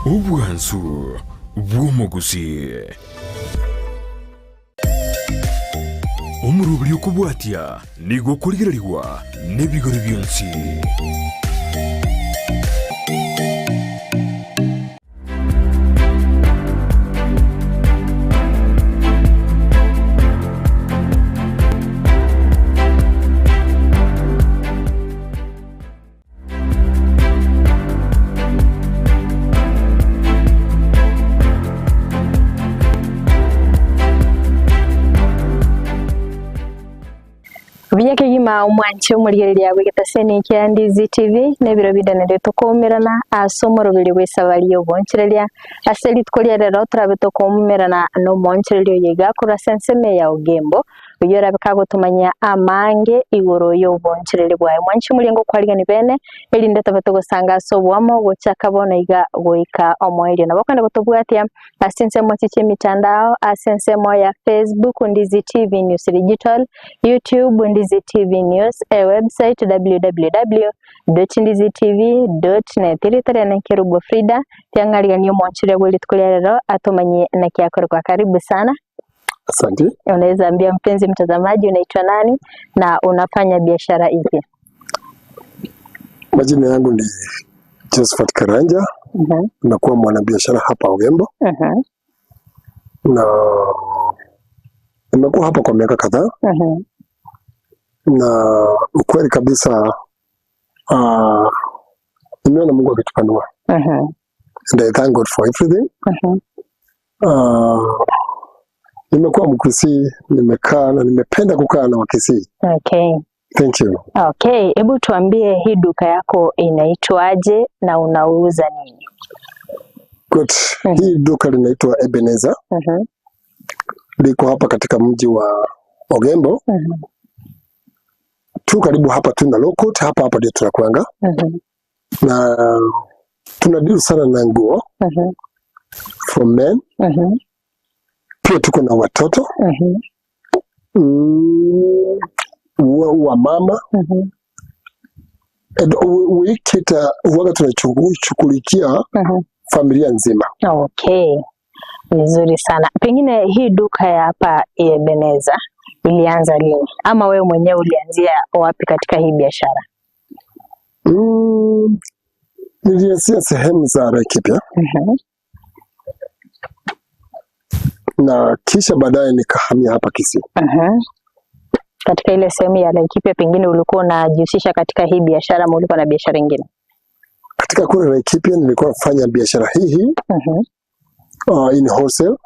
Obwansu bw'omogusi. Omoroberi okobwatia nigo okorigererigwa nebigori bionsi. Buya kegima omwanche omorigereria bw'egetaseni kia Ndizi TV na ebiro bidanere tokoumerana ase omoroberi bw'esabari ya obonchereria ase rituko ria rero torabe tokoumerana na omoonchereria oyo iga korwa ase ensemo ya Ogembo oyio orabe kagotomanya amange igoro ya obonchereria bwaye. Mwanche omoriango okwarigani bene erinde tobe togosanga ase oboamo gochaka bono iga goika omoerio. Nabo okogenda gotobwatia ase ensemo echi chia emitandao ase ensemo ya Facebook Ndizi TV News Digital, YouTube Ndizi TV News, ewebsite www.ndizitv.net. Erieta riane Nkerubo Frida, tiang'ariganie omoonchoria bwe rituko ria rero atomanyie naki akorokwa. Karibu sana. Asante. Unaweza ambia mpenzi mtazamaji unaitwa nani na unafanya biashara ipi? Majina yangu ni Josephat Karanja. Nakuwa mwanabiashara hapa Ogembo. Na nimekuwa hapa kwa miaka kadhaa. Na ukweli kabisa nimeona Mungu akitupanua. And I thank God for everything. Nimekuwa Mkisii, nimekaa na nimependa kukaa na Wakisii. Okay. Thank you. Okay, hebu tuambie hii duka yako inaitwaje na unauza nini? Good. Hii duka linaitwa Ebenezer. Liko hapa katika mji wa Ogembo. Tu karibu hapa tu na Law Court, hapa hapa ndio tunakuanga. Na tuna deal sana na nguo for men. Pia tuko na watoto. Wa mama. And we cater, huwaga tunashughulikia familia nzima. Okay. Vizuri sana. Pengine hii duka ya hapa Ebenezer ilianza lini? Ama wewe mwenyewe ulianzia wapi katika hii biashara? Nilianzia sehemu za Laikipia. Na kisha baadaye nikahamia hapa Kisii. Katika ile sehemu ya Laikipia pengine ulikuwa unajihusisha katika hii biashara ama ulikuwa na biashara nyingine? Katika kule Laikipia nilikuwa nafanya biashara hii hii. In wholesale,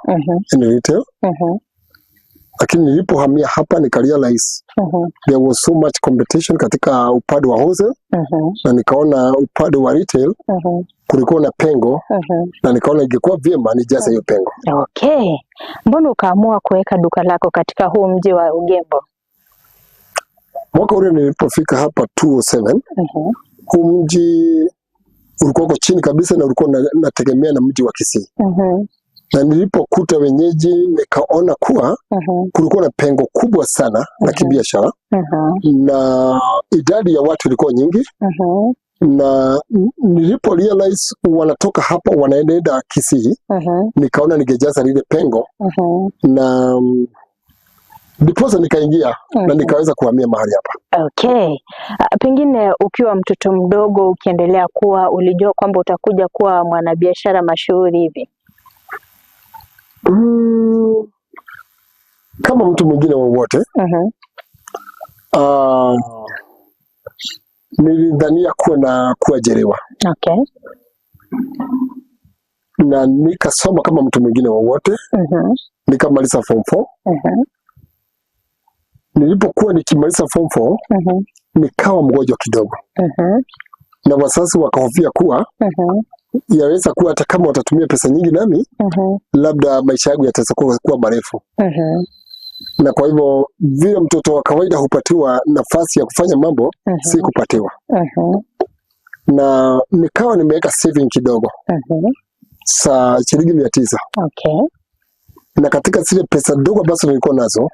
in retail. Lakini nilipohamia hapa nika realize there was so much competition katika upande wa wholesale. Na nikaona upande wa retail kulikuwa na pengo. Na nikaona ingekuwa vyema nijaze hiyo pengo. Okay. Mbona ukaamua kuweka duka lako katika huu mji wa Ogembo? Mwaka ule nilipofika hapa 2007, huu mji ulikuwa uko chini kabisa na ulikuwa nategemea na mji wa Kisii. Na nilipokuta wenyeji nikaona kuwa kulikuwa na pengo kubwa sana la kibiashara. Na idadi ya watu ilikuwa nyingi. Na nilipo realize wanatoka hapa wanaenda Kisii, nikaona ningejaza lile pengo. Na ndiposa nikaingia na nikaweza kuhamia mahali hapa. Okay. Pengine ukiwa mtoto mdogo ukiendelea kuwa ulijua kwamba utakuja kuwa mwanabiashara mashuhuri hivi? Kama mtu mwingine wowote, nilidhania kuwa na kuajiriwa. Na nikasoma kama mtu mwingine wowote. Nikamaliza form 4. Nilipokuwa nikimaliza form 4, nikawa mgonjwa kidogo. Na wazazi wakahofia kuwa yaweza kuwa hata kama watatumia pesa nyingi nami, labda maisha yangu yataweza kuwa marefu. Na kwa hivyo vile mtoto wa kawaida hupatiwa nafasi ya kufanya mambo, si kupatiwa. Na nikawa nimeweka saving kidogo. Sa shilingi 900. Na katika zile pesa ndogo ambazo nilikuwa nazo,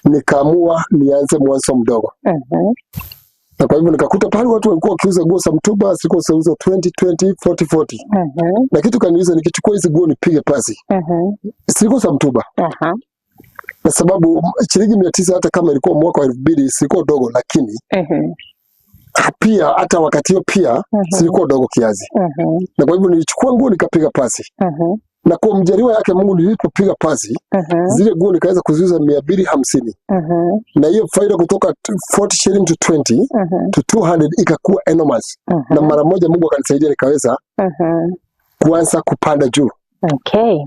nikaamua nianze mwanzo mdogo. Na kwa hivyo nikakuta pale watu walikuwa wakiuza nguo za mtumba, zilikuwa zinauzwa 20 20 40 40. Na kitu kaniuliza nikichukua hizi nguo nipige pasi. Zilikuwa za mtumba. Na sababu shilingi 900 hata kama ilikuwa mwaka wa 2000 zilikuwa dogo, lakini pia hata wakati hiyo pia zilikuwa dogo kiasi. Na kwa hivyo nilichukua nguo nikapiga pasi. Na kwa mjaliwa yake Mungu nilipopiga pasi zile nguo nikaweza kuziuza 250. Na hiyo faida kutoka 40 shilling to 20 to 200 ikakuwa enormous. Na mara moja Mungu akanisaidia nikaweza kuanza kupanda juu. Okay.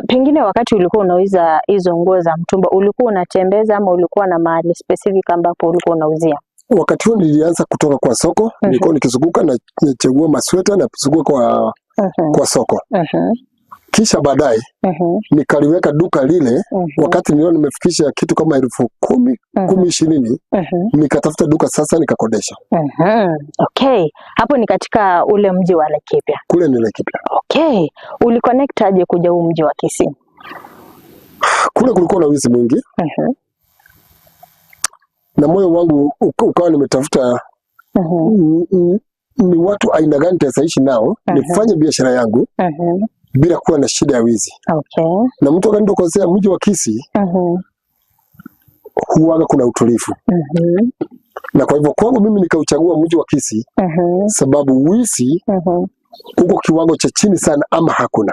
Pengine wakati ulikuwa unauza hizo nguo za mtumba ulikuwa unatembeza ama ulikuwa na mahali specific ambapo ulikuwa unauzia? Wakati huo nilianza kutoka kwa soko, nilikuwa nikizunguka na nachagua masweta na kuzunguka kwa soko. Kisha baadaye nikaliweka duka lile. Wakati niliona nimefikisha kitu kama 10,000 10,000, 20,000, nikatafuta duka sasa nikakodesha. Okay. Hapo ni katika ule mji wa Laikipia. Kule ni Laikipia. Okay. Uliconnect aje kuja huu mji wa Kisii? Kule kulikuwa na wizi mwingi. Na moyo wangu ukawa nimetafuta ni watu aina gani nitaishi nao, nifanye biashara yangu bila kuwa na shida ya wizi. Na mtu akanitokosea mji wa Kisii huwaga kuna utulivu. Na kwa hivyo kwangu mimi nikauchagua mji wa Kisii sababu wizi uko kiwango cha chini sana ama hakuna.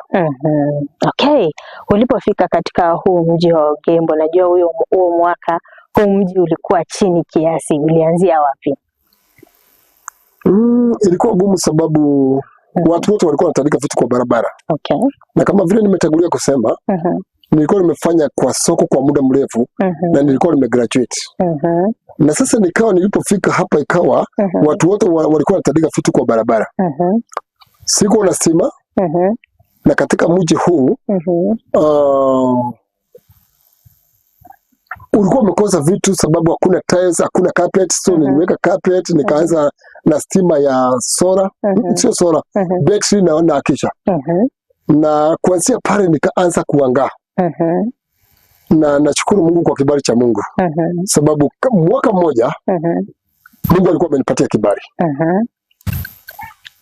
Okay. Ulipofika katika huu mji wa Ogembo, najua huo mwaka huu mji ulikuwa chini kiasi, ulianzia wapi? Ilikuwa gumu sababu watu wote walikuwa wanatandika vitu kwa barabara. Na kama vile nimetangulia kusema, nilikuwa nimefanya kwa soko kwa muda mrefu na nilikuwa nimegraduate. Na sasa nikawa nilipofika hapa ikawa watu wote walikuwa wanatandika vitu kwa barabara. Sikuwa na stima. Na katika mji huu ulikuwa umekosa vitu sababu hakuna tiles, hakuna carpet, so niliweka carpet, nikaanza na stima ya sola, sio sola, battery na akisha. Na kuanzia pale nikaanza kuangaa. Na nashukuru Mungu kwa kibali cha Mungu. Sababu mwaka mmoja Mungu alikuwa amenipatia kibali.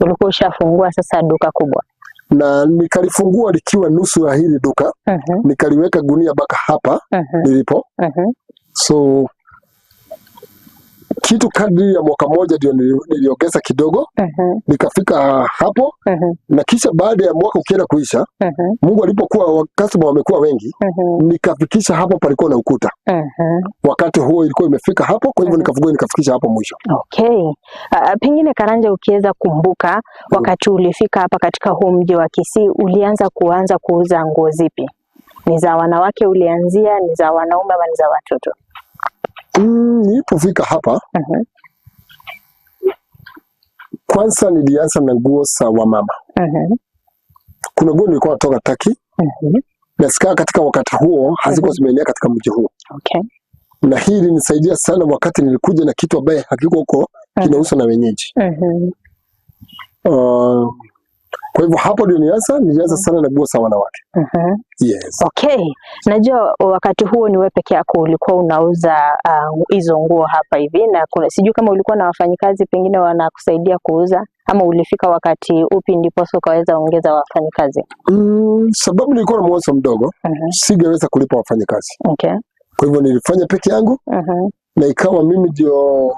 Ulikuwa ushafungua sasa duka kubwa. Na nikalifungua likiwa nusu ya hili duka. Nikaliweka gunia mpaka hapa nilipo. So kitu kadri ya mwaka mmoja ndio niliongeza kidogo. Nikafika hapo. Na kisha baada ya mwaka ukienda kuisha, Mungu alipokuwa customer wamekuwa wengi, nikafikisha hapo palikuwa na ukuta. Wakati huo ilikuwa imefika hapo, kwa hivyo nikafungua nikafikisha hapo mwisho. Okay. Pengine Karanja, ukiweza kumbuka wakati ulifika hapa katika huu mji wa Kisii, ulianza kuanza kuuza nguo zipi? Ni za wanawake ulianzia, ni za wanaume ama ni za watoto? Nilipofika hapa kwanza nilianza na nguo za wamama. Kuna nguo nilikuwa natoka Turkey. Na sikaa katika wakati huo hazikuwa zimeenea katika mji huo. Na hii ilinisaidia sana wakati nilikuja na kitu ambaye hakiko huko kinauzwa na wenyeji. Kwa hivyo hapo ndio nilianza sana na nguo za wanawake. Yes. Okay. Najua wakati huo ni wewe peke yako ulikuwa unauza hizo nguo hapa hivi, na kuna sijui kama ulikuwa na wafanyikazi pengine wanakusaidia kuuza ama ulifika wakati upi ndipo ukaweza ongeza wafanyikazi? Sababu nilikuwa na mwanzo mdogo, singeweza kulipa wafanyikazi. Kwa hivyo nilifanya peke yangu. Na ikawa mimi ndio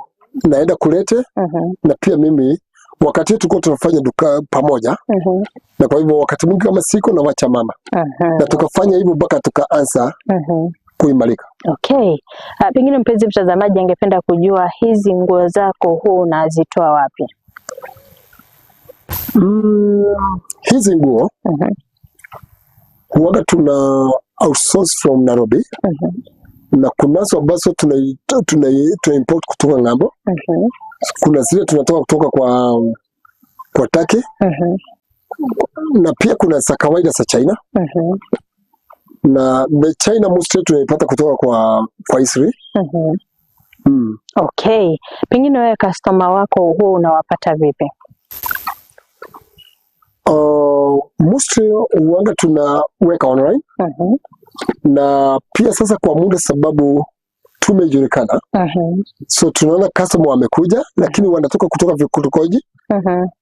naenda kulete. Na pia mimi wakati tulikuwa tunafanya duka pamoja. Na kwa hivyo wakati mwingi kama siko na wacha mama. Na tukafanya hivyo mpaka tukaanza kuimarika. Okay. Pengine mpenzi mtazamaji angependa kujua hizi nguo zako huwa unazitoa wapi? Hizi nguo huwaga tuna outsource from Nairobi. Na kunazo ambazo tuna import kutoka ng'ambo. Kuna zile tunatoka kutoka kwa Turkey. Na pia kuna za kawaida za China. Na the China mostly tunaipata kutoka kwa Israel. Okay. Pengine wewe customer wako huwa unawapata vipi? Mostly huanga tunaweka online. Na pia sasa kwa muda sababu Tumejulikana. So tunaona customer wamekuja, lakini wanatoka kutoka vitongoji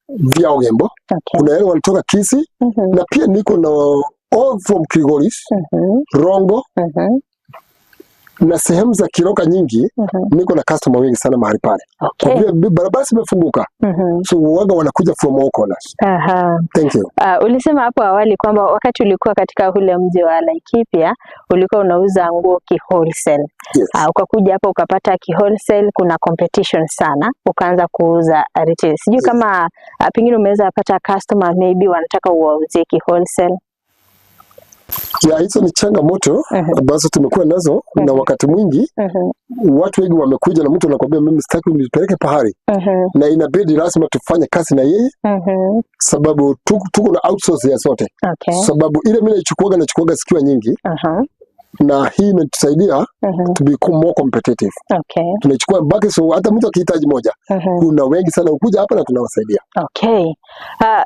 vya Ogembo. Kuna wale walitoka Kisii na pia niko na all from Kilgoris, Rongo na sehemu za Kiroka nyingi. Niko na customer wengi sana mahali pale. Kwa vile barabara zimefunguka. So waga wanakuja from all corners. Thank you. Ulisema hapo awali kwamba wakati ulikuwa katika ule mji wa Laikipia ulikuwa unauza nguo ki wholesale. Yes. Ukakuja hapa ukapata ki wholesale kuna competition sana, ukaanza kuuza retail. Sijui kama pengine umeweza pata customer maybe wanataka uwauzie ki wholesale. Ya, hizo ni changamoto ambazo tumekuwa nazo na wakati mwingi watu wengi wamekuja na mtu anakuambia, "Mimi sitaki unipeleke pahali," na inabidi lazima tufanye kazi na yeye sababu tuko na outsource ya zote, sababu ile mimi naichukuaga zikiwa nyingi na hii imetusaidia to be more competitive. Tunachukua baki, so hata mtu akihitaji moja, kuna wengi sana ukuja hapa na tunawasaidia. Okay.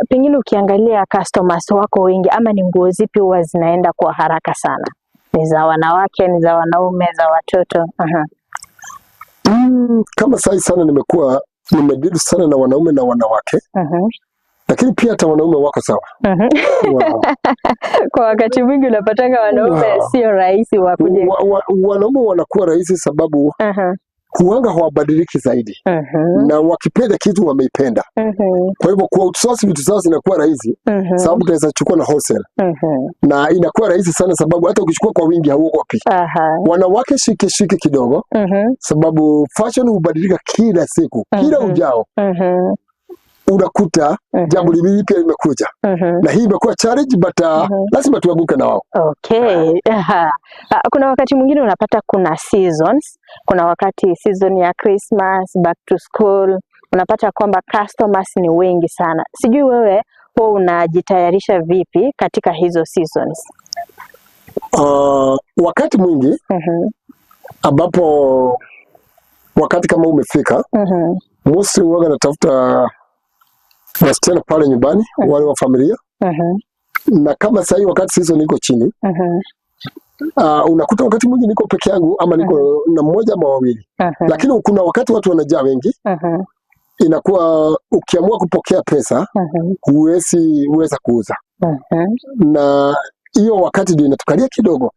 Pengine ukiangalia customers wako wengi ama ni nguo zipi huwa zinaenda kwa haraka sana? Ni za wanawake, ni za wanaume, za watoto? Kama sai sana nimekuwa nimedeal sana na wanaume na wanawake, lakini pia hata wanaume wako sawa. Wow. Kwa wakati mwingi unapatanga wanaume sio rahisi wakuje. Wanaume wanakuwa rahisi sababu huanga hawabadiliki zaidi na wakipenda kitu wameipenda. Kwa hivyo kwa outsource vitu zao zinakuwa rahisi sababu tunaweza chukua na wholesale na inakuwa rahisi sana sababu hata ukichukua kwa wingi hauogopi. Wanawake shike shike kidogo sababu fashion hubadilika kila siku, kila ujao unakuta jambo lipya limekuja na hii imekuwa challenge, but lazima tuanguke na wao. Okay. Aha. Kuna wakati mwingine unapata kuna seasons, kuna wakati season ya Christmas, back to school, unapata kwamba customers ni wengi sana. Sijui wewe huwa unajitayarisha vipi katika hizo seasons? Wakati mwingi ambapo wakati kama umefika, mostly huwaga natafuta wasichana pale nyumbani, wale wa familia, na kama sahii wakati season iko chini, unakuta wakati mwingi niko peke yangu ama niko na mmoja ama wawili, lakini kuna wakati watu wanajaa wengi, inakuwa ukiamua kupokea pesa huwezi weza kuuza, na hiyo wakati ndio inatukalia kidogo.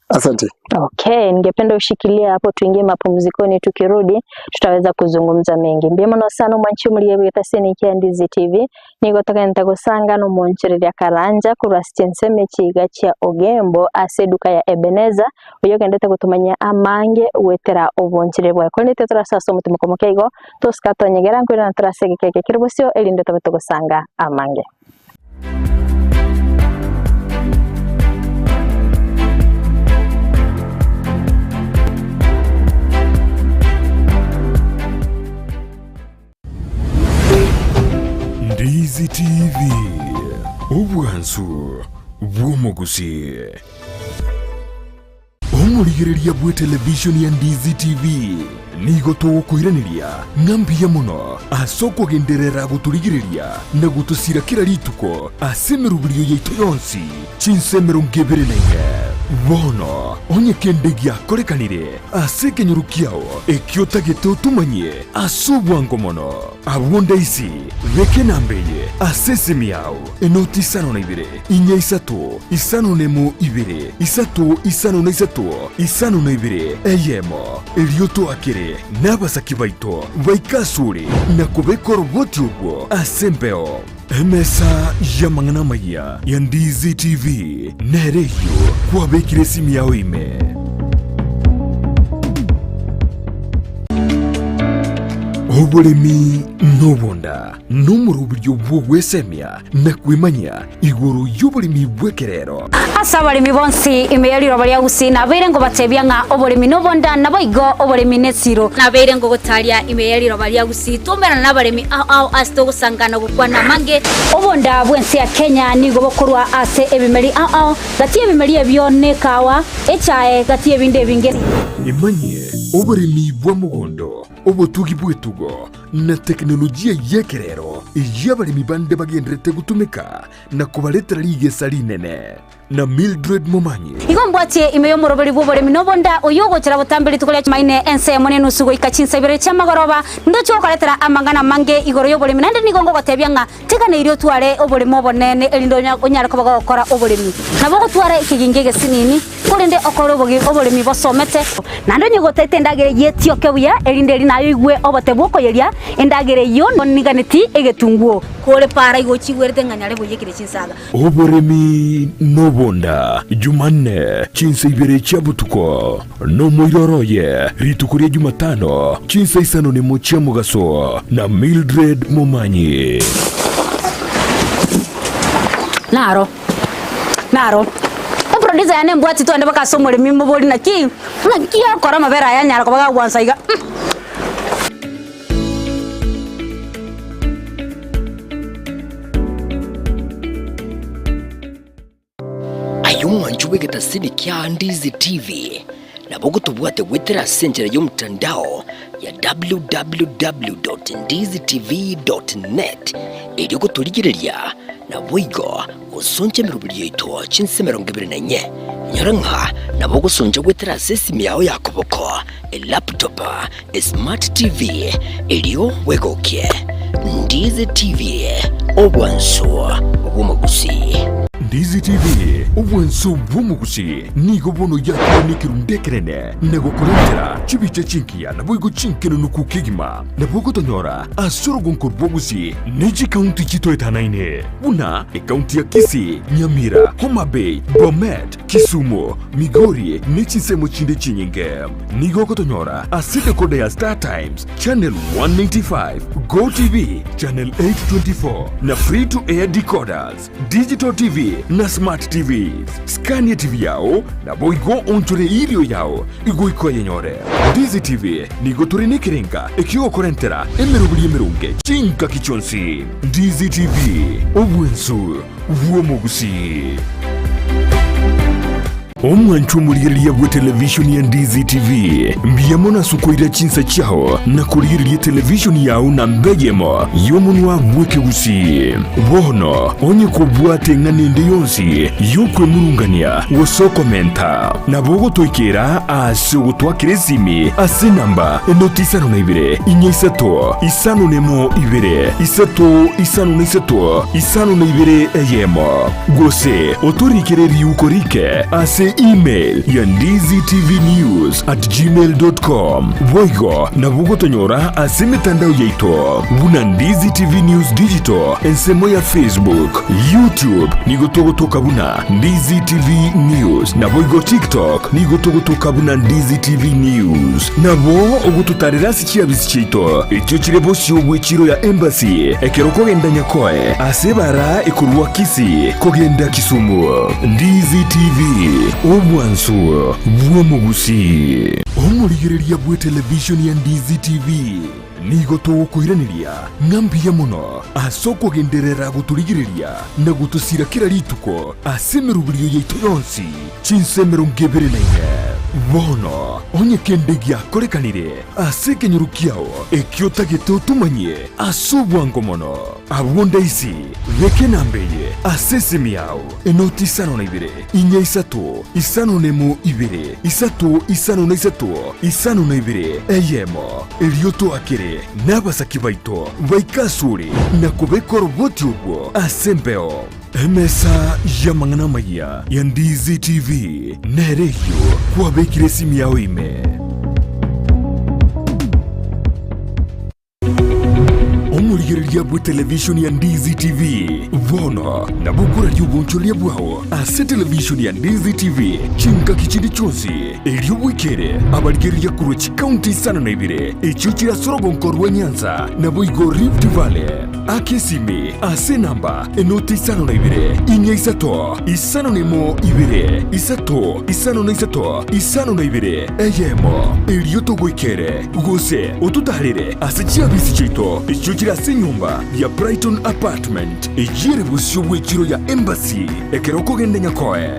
Asante. Okay, ningependa ushikilie hapo tuingie mapumzikoni, tukirudi tutaweza kuzungumza mengi. Mbiamono sana mwanchi mulie gwitasini kia Ndizi TV nigo tokenta gusanga no monchereria Karanja kurwa nseme chiga chia Ogembo ase duka ya Ebeneza uyo gendete gutumanya amange wetera obonchere bwa ko nite turasasa mutima komokeigo tusikatonyegera nkwira na turasegekeke kiribusio elinde tobe tugusanga amange. Ndizi TV, obwansu bw'omugusi. Omurigereria bwe television ya Ndizi TV nigo tũgũkwĩranĩria ng'ambia mũno ase okũgenderera gũtũrigĩrĩria na gũtũcira kĩra rituko ase mĩrũbĩrio yaitũ yonsi chinse 24. Bono onye kende gĩakorekanire ase ekenyoro kiao ekio otagete otumanye ase obwango mono abwo ndaisi beke nambeye ase esimi yao enoti 52 4 3 51 2 3 53 52 eyemo erio twakire n'abasaki baito baikasure na kubeka oroboti obwo ase embeo. Emesa ya mang'ana maya ya Ndizi TV nereyo kwabekire esimu yao ime. Obulimi n'obunda n'omurubiryo bw'ogwesemia na kwimanya iguru y'obulimi bw'ekerero. Ase abalimi bonsi imeyaliro baria gusina abeire ngo batebia ng'a obulimi n'obunda naboigo obulimi n'esiro nabeire ngo gotaria imeyaliro baria gusi tumerana n'abalimi ao ao ase togosangana gokwana mange obunda bwensi ya Kenya nigo bokorwa ase ebimeri ao ao gati ebimeri ebyo nekawa echae gati ebinde ebinge. Imanye obulimi bwa mugondo obutugi bw'etugo na teknolojia y'ekerero Eyio abaremi bande bagenderete gotumeka na kobaretera rigesa rinene na Mildred Momanyi. Igo mbwatie ime y'omoroberi bw'oboremi nobonda oyo ogochera botamberi tukoria maine ense monene nusu goika chinsa ibere chiamagoroba ndochi okoretera amang'ana mange igoro y'oboremi naende nigo ngogotebia ng'a tigana irio tware oboremi obonene erinde onyare koba gogokora oboremi nabo gotwara ekigingi egesinini korende okore oboremi bosomete naende onye gotete endagere yetioke buya erinde eri nayo igwe obote bwokoyeria endagere eyo niganeti egetunguo kore para igo chigwerete ng'anyare boyekire chinsaga oboremi nobonda Jumanne chinsa ibere chiabutuko no moiroroye rituko ria Jumatano chinsa isano ni mochia mugaso na Mildred Momanyi. Naro naro producer yane mbwati twende bakasomore mimobori naki naki akora mabera yanyara kobaga gwansa iga. Ayumwanju wegetasini kya Ndizi TV nabo gutubwate gwitira senjera y'omutandao ya www.ndizitv.net eryo guturigireria na bwigo gusonje mirubiri yaito chinse 24 nyaranka nabo gusonje gwitira sesimi yao yakoboko e laptop e smart TV eryo wegokie Ndizi TV obwanso obwomugusi. Ndizi TV obwanso bw'omugusi nigo bono yakironekirundekerene negokurentera chibiche chinkiya nabo chinkeno nukukigima nabo gotonyora asorogonko bw'ogusi neji county chitoetanaine buna ekaunti ya Kisii, Nyamira, Homa Bay, Bomet, Kisumu, Migori nechinsemo chinde chinyinge nigo gotonyora ase dekoda ya Star Times Channel 195, Go TV Channel 824 na free to air decoders, digital TV na smart TV. Skania TV yao na boigo onture irio yao igo ikoyenyore. Ndizi TV nigo turinikiringa ekiyo korentera emerubuli emerunge chinka kichonsi. Ndizi TV obwensu bw'omugusi. Omwanchu muliriria bwe television ya Ndizi TV mbiyamona sukoira chinsa chao na kuliriria television yao na mbejemo yomunwa bweke gusi bono onye kubwate ng'anende yonsi yokwe murungania wosokomenta na bogo toikera ase ogotwakira esimi ase namba enoti isano na ibere inya isato isano nemo ibere isato isano na isato isano na ibere eyemo gose otorikere riuko rike ase email ya ndizitvnews@gmail.com boigo na bugotonyora ase mitandao yaito buna Ndizi TV News Digital ensemo ya Facebook, YouTube nigotogotoka buna Ndizi TV News na boigo TikTok nigotogotoka buna Ndizi TV News nabo ogototarera sichiabisi chiaito ekio chire bosio bwechiro ya Embassy ekero kogenda Nyakoe ase bara ekorwa Kisii kogenda Kisumu. Ndizi TV obwanso bw'omugusi. Omurigereria bwe television ya Ndizi TV nigo togokoiraniria ng'ambiya mono ase okogenderera goturigereria na gotosira kera rituko ase emerubirio yaito yonsi chinse 24. Bono onye kende giakorekanire ase ekenyoro kiao ekio otagete otumanyie ase obwango mono abwo ndaisi beke nambeye ase esimi yao enoti isano na ibere inya isato isano nemo ibere isato isano na isato isano na ibere eyemo erio toakere n'abasaki baito baikasure na kobeka oroboti obwo ase embeo. Emesa ya mang'ana maya ya Ndizi TV nereyo kwabekire esimu yao ime. Omurigereria bwe television ya Ndizi TV bono nabukura ry'ubuncholia bwao ase television ya Ndizi TV chinka kichindi chonsi eryo bwikere abarigereria kurwa chikaunti isano na ibere ekio chirasorogonko rwa Nyanza nabo igo Rift Valley akesimi ase namba enoti isano na ibere inya isato isano nemo ibere isato isano na isato isano na ibere eyemo eryo togwikere gose otutarire ase chiabisi chiaito ekio chirase nyumba ya Brighton Apartment ejire busio bw'echiro ya Embassy ekero kogenda Nyakoe.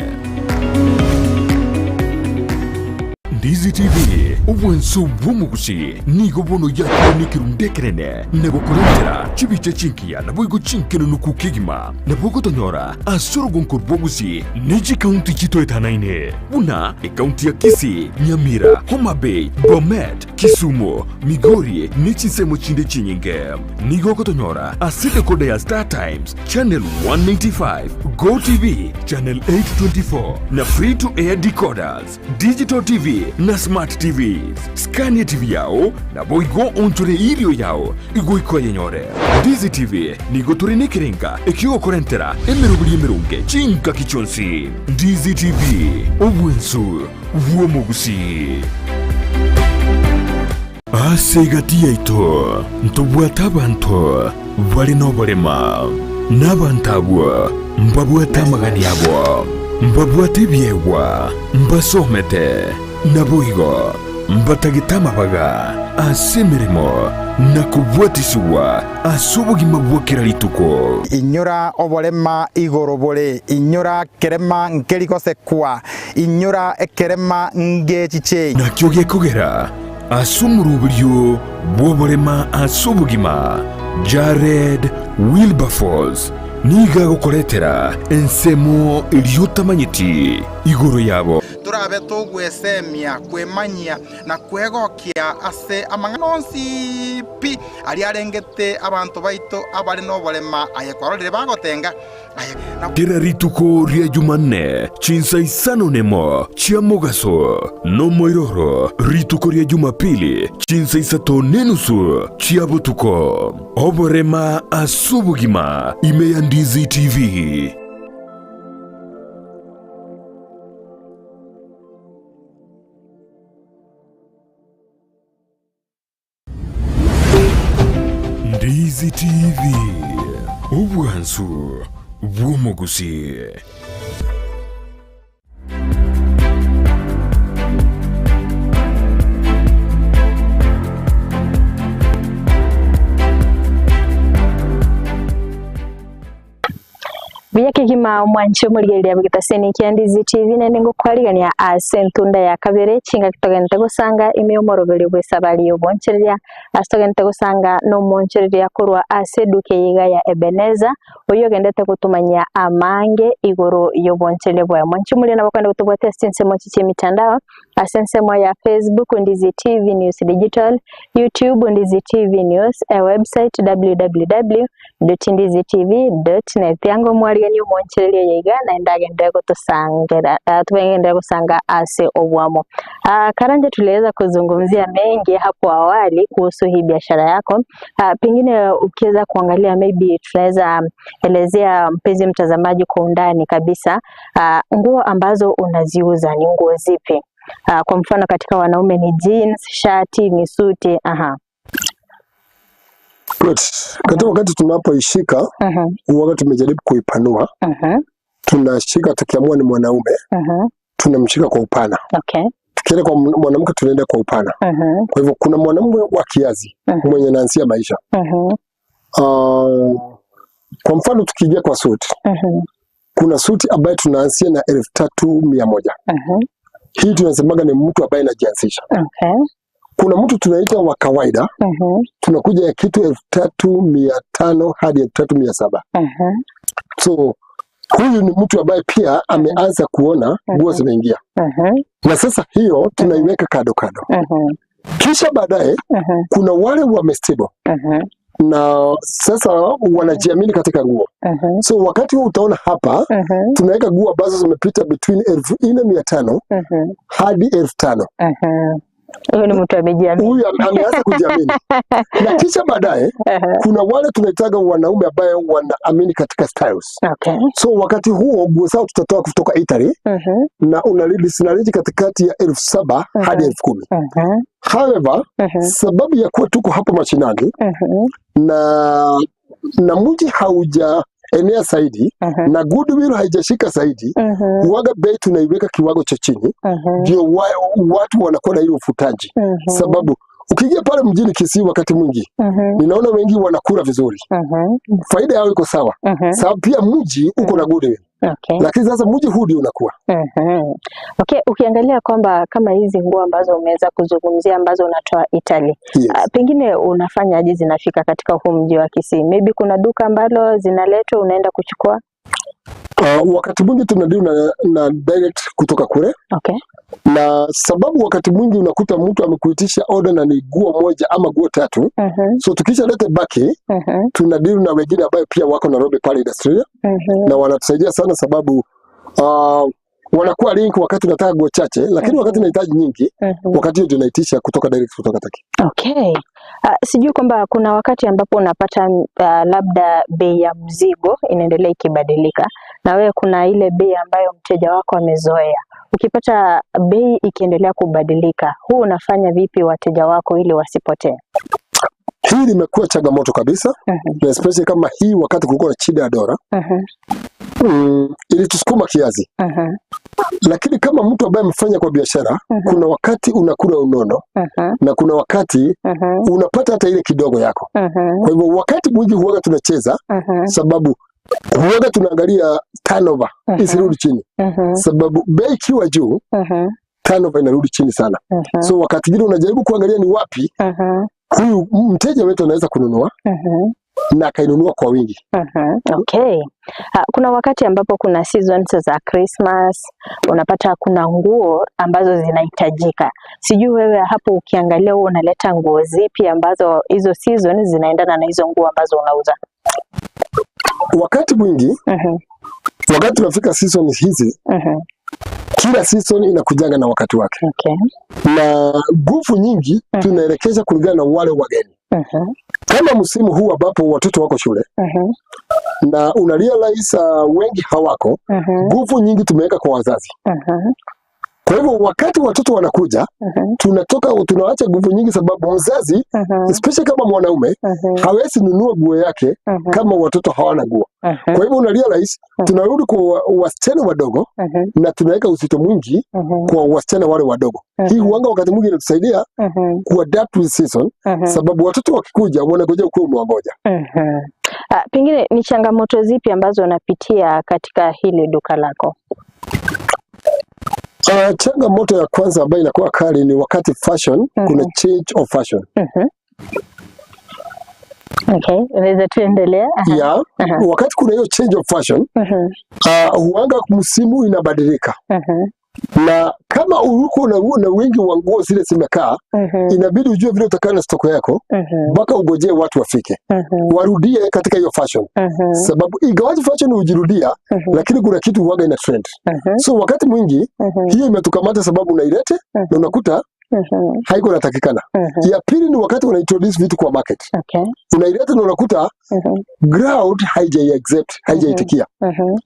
Ndizi Ndizi TV obwenso bw'omugusi nigo bono yakironekerundekerene negokurentera chibiche chinkiya naboigo chinkeno nukukigima nabogotonyora asorogonko bwogusi neji kaunti chitoetanaine buna ekaunti ya Kisii, Nyamira, Homa Bay, Bomet, Kisumu, Migori nechinsemo chinde chinyinge. Nigo gotonyora ase dekoda ya Star Times Channel 195, Go TV Channel 824 na free to air decoders, digital TV na smart TVs. Scania TV yao na boigo onchore irio yao igoiko yenyore. Ndizi TV nigo turinekerenga ekigo korentera emeruburi emerunge chinka kichonsi. Ndizi TV obwensu bw'omugusi. Asegati yaito ntobwata abantu bari n'oburema n'abantu abo mbabwata amagani yabo mbabwata ebyegwa mbasomete naboigo mbatagita amabaga ase emirimo nakubwatisiwa ase obogima bwokera rituko. Inyora oborema igoro bore, inyora kerema nkerigosekwa, inyora ekerema ngechiche. Nakio gekogera ase omurubirio bw'oborema ase obogima Jared Wilberforce niga gokoretera ensemo eriyotamanyiti igoro yabo. Turabe togwesemia kwemanyia na kwegokia ase amang'ana pi ari arengete abantu baito abari n'oborema aye kwarorire bagotenga. Kera rituko ria Jumanne chinsa isano nemo chia mogaso no moiroro. Rituko ria Jumapili chinsa isato nenusu chia botuko. Oborema asubugima ime ya Ndizi TV. Ndizi TV obwansu bw'omugusi. Biyakigima omwanchi omurigereria bwegetaseni kia Ndizi TV nende ngokwarigania ase entunda ya kabere chinga kitogente gosanga ime omoroberi bwesabari obonchereria ase togente gosanga nomonchereria korwa ase duke yiga ya Ebeneza oyo gendete kutumanya amange igoro yobonchereria bwa mwanchi muri nabakwenda kutubwatia ensemo chiche mitandao ase ensemo ya Facebook Ndizi TV News Digital, YouTube Ndizi TV News, website www.ndizitv.net. Yango mwarigani omonchereria yiga na ndagende kutusangera tubengende kusanga ase obwamo. Karanja, tuliweza kuzungumzia mengi hapo awali kuhusu hii biashara yako. Pengine ukiweza kuangalia maybe tunaweza elezea mpenzi mtazamaji kwa undani kabisa, nguo ambazo unaziuza ni nguo zipi? Kwa mfano katika wanaume ni jeans, shati, ni suti. Aha. Good. Katika wakati tunapoishika, wakati tumejaribu kuipanua, tunashika tukiamua ni mwanaume, tunamshika kwa upana. Okay. Tukienda kwa mwanamke tunaenda kwa upana. Kwa hivyo kuna mwanamume wa kiazi mwenye anaanzia maisha. Kwa mfano tukiingia kwa suti, kuna suti ambayo tunaanzia na 3,100. Hii tunasemaga ni mtu ambaye anajianzisha. Okay. Kuna mtu tunaita wa kawaida, tunakuja ya kitu 3,500 hadi 3,700. So huyu ni mtu ambaye pia ameanza kuona nguo zimeingia. Na sasa hiyo tunaiweka kado kado. Kisha baadaye kuna wale wamestable na sasa wanajiamini katika nguo. So wakati huo utaona hapa tunaweka nguo ambazo zimepita between 4,500 hadi 5,000. Huyu ni mtu amejiamini. Huyu ameanza kujiamini. Na kisha baadaye kuna wale tunaitaga wanaume ambao wanaamini katika styles. Okay. So wakati huo nguo zao tutatoa kutoka Italy na unarudi katikati ya 7,000 hadi 10,000. However, sababu ya kuwa tuko hapa mashinani na mji hauja enea zaidi na goodwill haijashika zaidi, huaga bei tunaiweka kiwango cha chini, ndio watu wanakuwa na ile ufutaji. Sababu ukiingia pale mjini Kisii wakati mwingi ninaona wengi wanakula vizuri, faida yao iko sawa, sababu pia mji uko na goodwill. Okay. Lakini sasa mji huu ndio unakuwa. Okay, ukiangalia kwamba kama hizi nguo ambazo umeweza kuzungumzia ambazo unatoa Italy, Yes. pengine unafanyaje zinafika katika huu mji wa Kisii? Maybe kuna duka ambalo zinaletwa unaenda kuchukua? Wakati mwingi tunadeal na direct kutoka kule. Okay. Na sababu wakati mwingi unakuta mtu amekuitisha order na ni guo moja ama guo tatu. So tukisha leta baki, tuna deal na wengine ambayo pia wako Nairobi pale Industrial na wanatusaidia sana sababu wanakuwa link wakati unataka guo chache, lakini wakati unahitaji nyingi, wakati hiyo tunaitisha kutoka direct kutoka Turkey. Okay. Sijui kwamba kuna wakati ambapo unapata labda bei ya mzigo inaendelea ikibadilika, na wewe kuna ile bei ambayo mteja wako amezoea. Ukipata bei ikiendelea kubadilika, huu unafanya vipi wateja wako ili wasipotee? Hii limekuwa changamoto kabisa, na especially kama hii wakati kulikuwa na shida ya dola, ilitusukuma kiasi. Lakini kama mtu ambaye amefanya kwa biashara, kuna wakati unakula unono na kuna wakati unapata hata ile kidogo yako. Kwa hivyo wakati mwingi huwaga tunacheza, sababu huwaga tunaangalia turnover isirudi chini, sababu bei ikiwa juu, turnover inarudi chini sana. So wakati mwingine unajaribu kuangalia ni wapi huyu mteja wetu anaweza kununua na akainunua kwa wingi. Okay. Kuna wakati ambapo kuna seasons za Christmas, unapata kuna nguo ambazo zinahitajika. Sijui wewe hapo ukiangalia huwa unaleta nguo zipi ambazo hizo season zinaendana na hizo nguo ambazo unauza? Wakati mwingi, wakati tunafika season hizi, kila season inakujanga na wakati wake. Na nguvu nyingi tunaelekeza kulingana na wale wageni. Kama msimu huu ambapo watoto wako shule na una realize wengi hawako, nguvu nyingi tumeweka kwa wazazi. Kwa hivyo wakati watoto wanakuja, tunatoka tunaacha nguvu nyingi, sababu mzazi, especially kama mwanaume, hawezi nunua nguo yake kama watoto hawana nguo. Kwa hivyo una realize tunarudi kwa wasichana wadogo na tunaweka uzito mwingi kwa wasichana wale wadogo. Hii huanga wakati mwingi inatusaidia kuadapt with season, sababu watoto wakikuja wanagoja ukuwa umewangoja. Pengine ni changamoto zipi ambazo unapitia katika hili duka lako? Changamoto ya kwanza ambayo inakuwa kali ni wakati fashion, kuna change of fashion. Okay, unaweza tuendelea? Yeah, wakati kuna hiyo change of fashion, huanga msimu inabadilika. Na kama uko na wingi wa nguo zile zimekaa, inabidi ujue vile utakaa na stock yako mpaka ugojee watu wafike, warudie katika hiyo fashion. Sababu ingawaje fashion hujirudia, lakini kuna kitu huwaga ina trend. So wakati mwingi hiyo imetukamata sababu unailete na unakuta haiko inatakikana. Ya pili ni wakati una introduce vitu kwa market. Unaileta na unakuta crowd haijai accept, haijaitikia.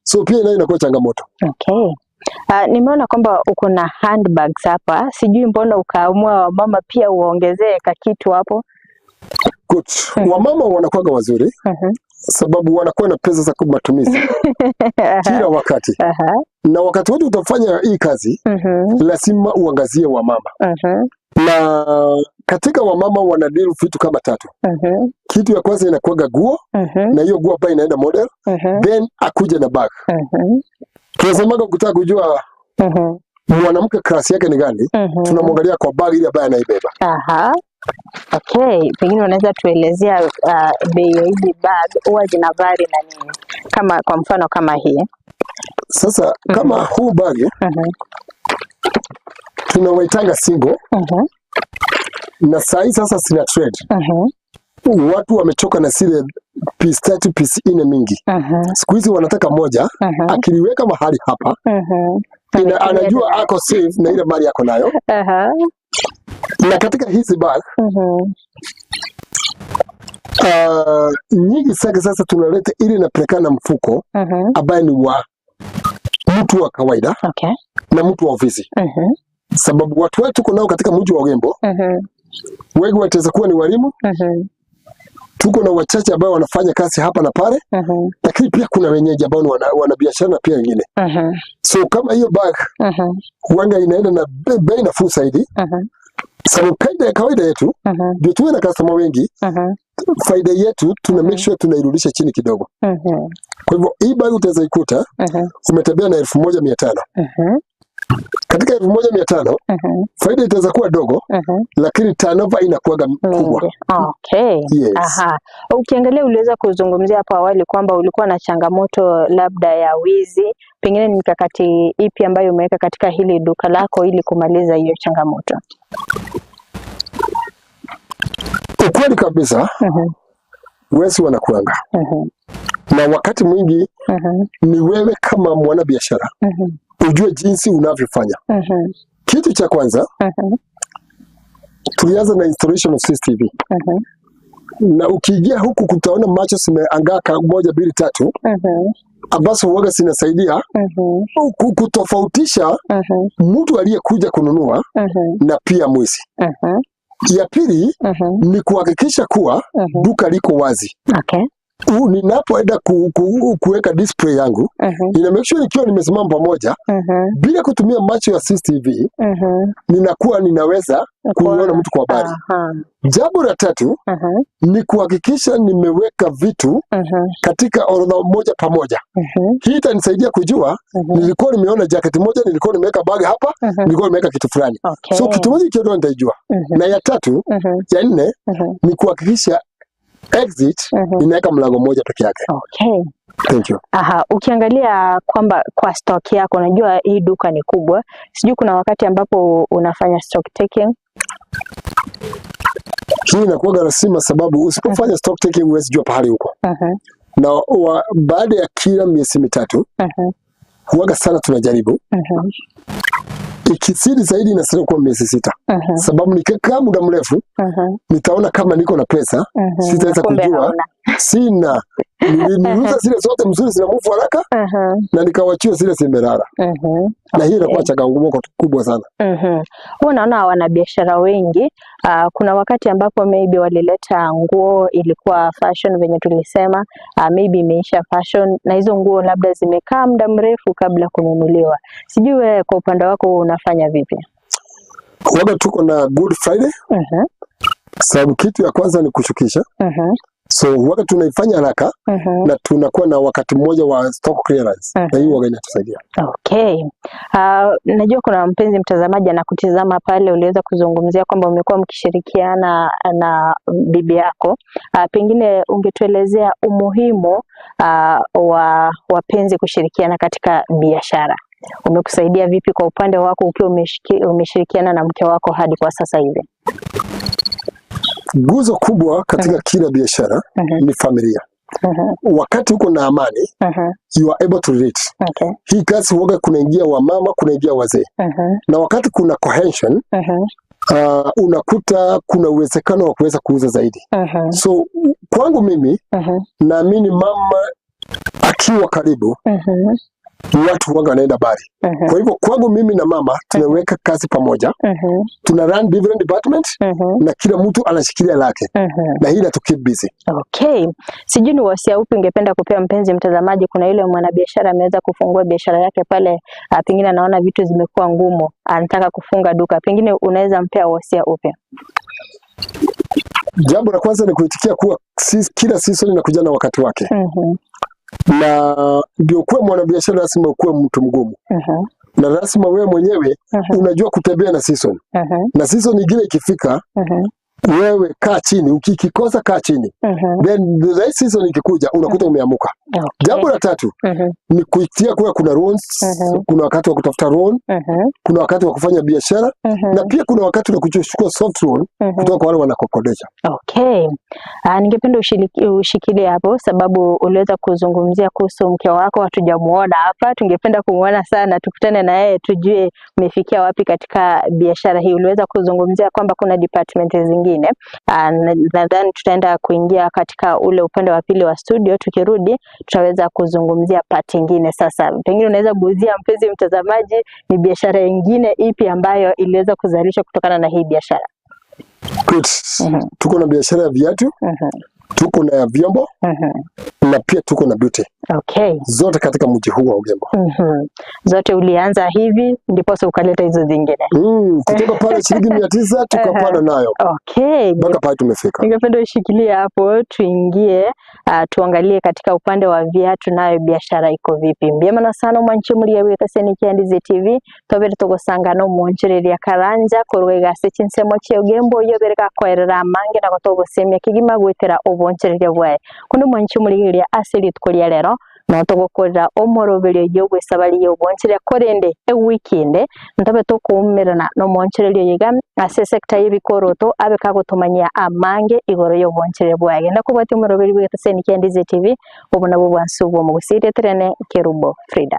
So pia nayo inakuwa changamoto. Okay. Nimeona kwamba uko na handbags hapa. Sijui mbona ukaamua wamama pia uongezee kakitu hapo. Good. Wamama wanakuwaga wazuri sababu wanakuwa na pesa za matumizi kila wakati. Na wakati wote utafanya hii kazi, lazima uangazie wamama. Na katika wamama wanadeal vitu kama tatu. Kitu ya kwanza inakuwaga guo, na hiyo guo ambayo inaenda model, then akuje na bag. Tunasemaga ukitaka kujua mwanamke class yake ni gani, tunamwangalia kwa bag ile ambayo anaibeba. Aha. Okay, pengine unaweza tuelezea bei ya hizi bag huwa zina vary na nini? Kama kwa mfano kama hii. Sasa kama huu bag tunawaitanga single, na saa hii sasa zina trend. Watu wamechoka na zile piece 3, piece 4 mingi. Siku hizi wanataka moja, akiliweka mahali hapa, anajua ako safe na ile mali yako nayo. Na katika hizi bag, nyingi zake sasa tunaleta ili inapelekana na mfuko ambaye ni wa mtu wa kawaida na mtu wa ofisi. Sababu watu wetu tuko nao katika mji wa Ogembo, wengi wataweza kuwa ni walimu, tuko na wachache ambao wanafanya kazi hapa na pale, lakini pia kuna wenyeji ambao ni wana biashara na pia wengine. So kama hiyo bag huanga inaenda na bei nafuu zaidi. Sababu kaida ya kawaida yetu ndio tuwe na customer wengi, faida yetu tuna make sure tunairudisha chini kidogo. Kwa hivyo hii bag utaweza ikuta umetembea na 1500. Katika 1500 faida itaweza kuwa dogo, lakini turnover inakuwa kubwa. Mingi. Okay. Yes. Aha. Ukiangalia uliweza kuzungumzia hapo awali kwamba ulikuwa na changamoto labda ya wizi, pengine ni mikakati ipi ambayo umeweka katika hili duka lako ili kumaliza hiyo changamoto? Ukweli kabisa, wezi wanakuanga na wakati mwingi ni wewe kama mwanabiashara ujue jinsi unavyofanya. Kitu cha kwanza tulianza na installation of CCTV. Na ukiingia huku kutaona macho zimeangaa moja, mbili, tatu ambazo huwaga zinasaidia kutofautisha mtu aliyekuja kununua na pia mwizi. Ya pili ni kuhakikisha kuwa duka liko wazi. Ninapoenda kuweka display yangu, nina make sure nikiwa nimesimama pamoja bila kutumia macho ya CCTV, ninakuwa ninaweza kuona mtu kwa mbali. Jambo la tatu ni kuhakikisha nimeweka vitu katika orodha moja pamoja. Hii itanisaidia kujua nilikuwa nimeona jacket moja, nilikuwa nimeweka bag hapa, nilikuwa nimeweka kitu fulani. So kitu moja ikiwa nitaijua. Na ya tatu, ya nne ni kuhakikisha exit ninaweka mlango mmoja peke yake. Thank you. Aha, ukiangalia kwamba kwa stock yako, unajua hii duka ni kubwa, sijui kuna wakati ambapo unafanya stock taking? Hii inakuwa lazima, sababu usipofanya stock taking huwezi jua pahali huko. Na baada ya kila miezi 3 huwaga sana tunajaribu. Ikizidi zaidi inastahili kuwa miezi 6. Sababu nikikaa muda mrefu nitaona kama niko na pesa, sitaweza Kumbe kujua. hauna. Sina. Niliuza zile zote mzuri zina move haraka na nikawachia zile zimelala. Na hii inakuwa changamoto kubwa sana. Huwa naona wanabiashara wengi kuna wakati ambapo maybe walileta nguo ilikuwa fashion venye tulisema, maybe imeisha fashion na hizo nguo labda zimekaa muda mrefu kabla kununuliwa. Sijui wewe kwa upande wako unafanya vipi? Huwaga tuko na Good Friday. Sababu kitu ya kwanza ni kushukisha. So huwaga tunaifanya haraka na tunakuwa na wakati mmoja wa stock clearance. Na hiyo huwaga inatusaidia. Okay. Najua kuna mpenzi mtazamaji anakutizama pale, uliweza kuzungumzia kwamba umekuwa mkishirikiana na bibi yako. Pengine ungetuelezea umuhimu wa wapenzi kushirikiana katika biashara. Umekusaidia vipi kwa upande wako ukiwa umeshirikiana na mke wako hadi kwa sasa hivi? Nguzo kubwa katika kila biashara ni familia. Wakati uko na amani, you are able to relate. Hii kazi huwaga kunaingia wamama, kunaingia wazee. Na wakati kuna cohesion, unakuta kuna uwezekano wa kuweza kuuza zaidi. So kwangu mimi, naamini mama akiwa karibu, watu huwaga wanaenda mbali. Kwa hivyo kwangu mimi na mama tunaweka kazi pamoja. Tuna run different department na kila mtu anashikilia lake. Na hii inatu keep busy. Okay. Sijui ni wasia upi ungependa kupea mpenzi mtazamaji. Kuna yule mwanabiashara ameweza kufungua biashara yake pale, pengine anaona vitu zimekuwa ngumu, anataka kufunga duka. Pengine unaweza mpea wasia upi? Jambo la kwanza ni kuitikia kuwa kila season inakuja na wakati wake. Na ndio kuwa mwanabiashara lazima ukuwe mtu mgumu. Na lazima wewe mwenyewe unajua kutembea na season. Na season nyingine ikifika, wewe kaa chini, ukikikosa kaa chini. Then the next season ikikuja unakuta umeamuka. Jambo la tatu ni kuitia kuwa kuna loans, kuna wakati wa kutafuta loan, kuna wakati wa kufanya biashara, na pia kuna wakati wa kuchukua soft loan kutoka kwa wale wanakokodesha. Okay. Ningependa ushikilie hapo sababu uliweza kuzungumzia kuhusu mke wako, hatujamuona hapa. Tungependa kumuona sana, tukutane na yeye tujue umefikia wapi katika biashara hii. Uliweza kuzungumzia kwamba kuna department zingine. Nadhani tutaenda kuingia katika ule upande wa pili wa studio, tukirudi tutaweza kuzungumzia part nyingine. Sasa pengine unaweza kuuzia mpenzi mtazamaji ni biashara nyingine ipi ambayo iliweza kuzalishwa kutokana na hii biashara? Good. Tuko na biashara ya viatu. Tuko na vyombo na pia tuko na beauty. Zote katika mji huu wa Ogembo. Zote ulianza hivi ndiposa ukaleta hizo zingine. Kutoka pale shilingi 900 tukapanda nayo. Mpaka pale tumefika. Ningependa ushikilie hapo tuingie, tuangalie katika upande wa viatu nayo biashara iko vipi. Mbiamana sana mwanchi muri yawe taseni kia Ndizi TV tobere tugosanga no mwonchereria Karanja kurwega ase chinsemo chia Ogembo yobereka koerera mange na gotogosemia kigima gwetera obonchereria bwaye. Kundi mwanchi muri ase rituko ria rero no tugukorera omoroberio yogwesabari yobonchereria korende ewikinde ntabe tukuumerana no mwonchereria yiga ase sekta y'ebikoroto abe kagotumanyia amange igoro y'obonchereria bwaye. Na kubwati omoroberio bwetaseni kia Ndizi TV obo nabwo bwansi obwo omogusii terene Kerubo Frida.